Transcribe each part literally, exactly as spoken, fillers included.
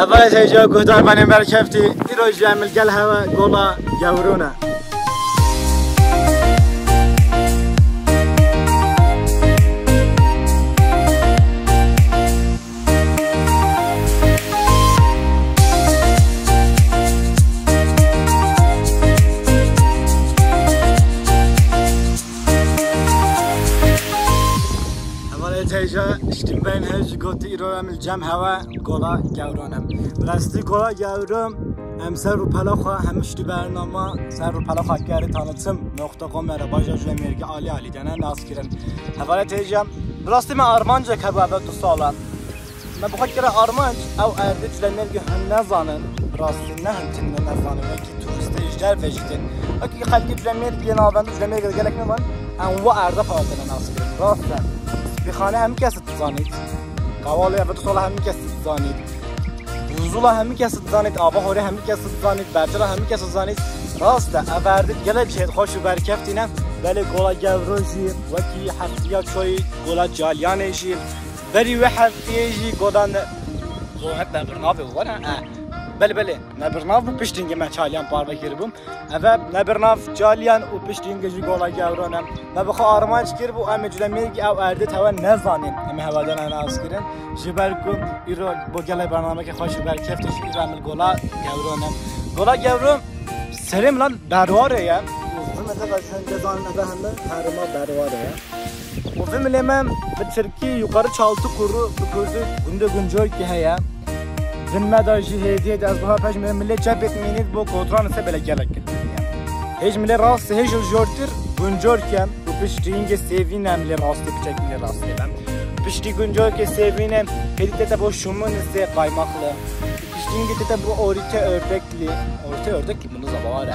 Hevalê têja guhdarvanên berkeftî, îro jî em li gel hewe Gola Gewrûn e. Hevalê têja, ştîmbên hêj gotî îro em li cem hewe Gola Gewrûn e. Bi rastî Gola Gewrûn em ser rûpela xwe hemû ştî bernama ser rûpela xwe kerî tanîtim nokta com re bajar Cûlemêrgê alî alî de ne nas kirin. Hevalê têja, bi rastî me armancek hebû eve du sala. Me bi xwe kire armanc, ew erdê Cûlemêrgê hûn nezanin, bi rastî ne hûn tune nezanin, wekî turistê ji derve jî tên. Wekî xelkê Cûlemêrgê navend û Cûlemêrgê gelek nevan, em we erde xwe hatine nas kirin. Rast e. Spîxane hemû kes dizanît. Qewalê eve du sala hemû kes dizanît. Bûzula hemû kes dizanît, ava horê hemû kes dizanît, berçela hemû kes dizanît. Rast e, ev erdê gelek jêd xweş û berkeftî ne. Belê Gola Gewrûn jî wekî heftiya çoyî Gola Caliyanê jî. Berî wê heftiyê jî godan de. Zohet me birnavê were. Eh. Belê, belê. Me birnav bû, piştî hingê me Çaliyan parve kiribû. Eve me birnav Çaliyan û piştî hingê jî Gola Gewrûn e. Me bi xwe armanc kiribû, em ê Cûlemêrgê ew erdê tewe nezanîn. Em ê hewe de nas kirin. Ji ber ku îro bo gelek bernameke xweş û berkeftî jî îro em li Gola Gewrûn e. Gola Gewrûn serê milan berwarê ye. Û vê me de ve hûn de zanin eve heme herêma berwarê ye. Û vê milê me bi tirkî Yukarı Çaltıkuru, bi kurdî Gundê Guncorkî heye. Vin me de jî hêdiyê de ez buha pej me milê çepêt mînît bo kotran se bele gelek. Hêj milê rast hêj li jortir Guncorkî ye. Û piştî hingê sêvîn em lê rastî biçek milê rastî ben. Piştî Guncorkê sêvîn e hêdî te te bo şumun se qaymaklı. Piştî hingê te te bo orîte ördek Lê ortê ördek ki bunu zabawa re.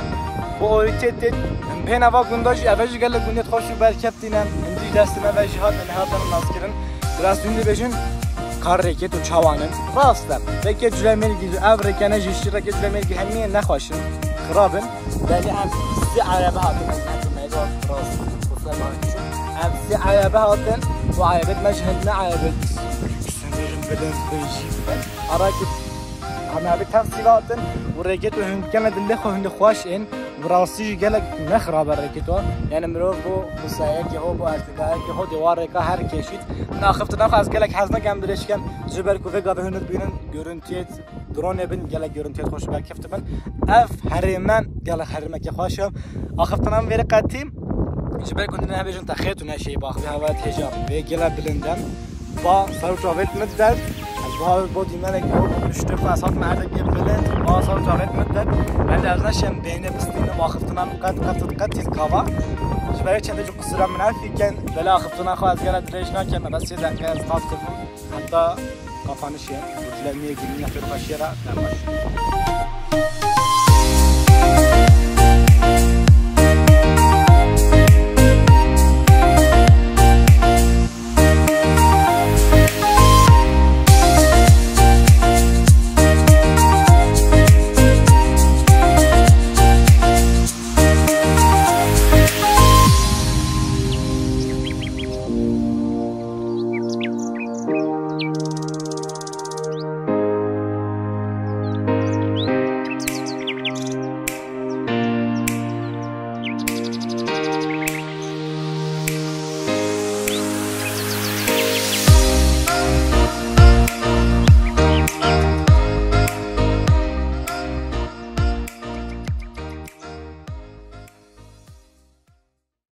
Bu ortê tê em pêna va gunda jî eve jî gelek gundê xweş û berkeftî ne. Em jî destê me ve jî hatin, em hatin nas kirin. Biraz hûn dibêjin kar rêkê tu çawan in. Rast e. Rêkê Cûlemêrgî, ev rêkene jî şî rêkê Cûlemêrgî hemiyê nexweş in. Xirab in. Belê em sê erebe hatin, ez neçûm, ez rast, kusura bakma. Em sê erebe hatin. Bu erebet me ji hindine erebet. Sinirim bilin, bêjî. Ara ki Em eve tev sî ve hatin û rêkê tu hûn kene dilê xwe hûn xweş ên. Bi rastî jî gelek ne xirab e rêkê tu. Yani mirov bo qiseyekê ho, bo ertîdayekê ho dê wa rêka her kêşît. Min axiftina xwe ez gelek hez nakem dirêj kem. Ji ber ku vê gavê hûn dibînin, görüntüyê droneê bin, gelek görüntüyê xweş û berkeft bin. Ev herême gelek herêmeke xweş e. Axiftina min vêrê qetî. Ji ber ku ne bêjin te xêt û neşeyî baxtê hewa têja vê gele bilind e. Ba ser çavêt min der. Ez buha bo dîmenekî ho, bo piştê xwe ez hatime erdekê bilind. Ba ser çavêt min der. Ben de ez neşem bêhne bistînim axiftina min qet, qet, qet tîz kava. Ji ber çende ji qisira min efî ken, belê axiftina xwe ez gele dirêj nakem, ez sê deqe ez qat kifim. Heta kapanişê, bu çile niye günün yapıyor başyera, ben başlıyorum.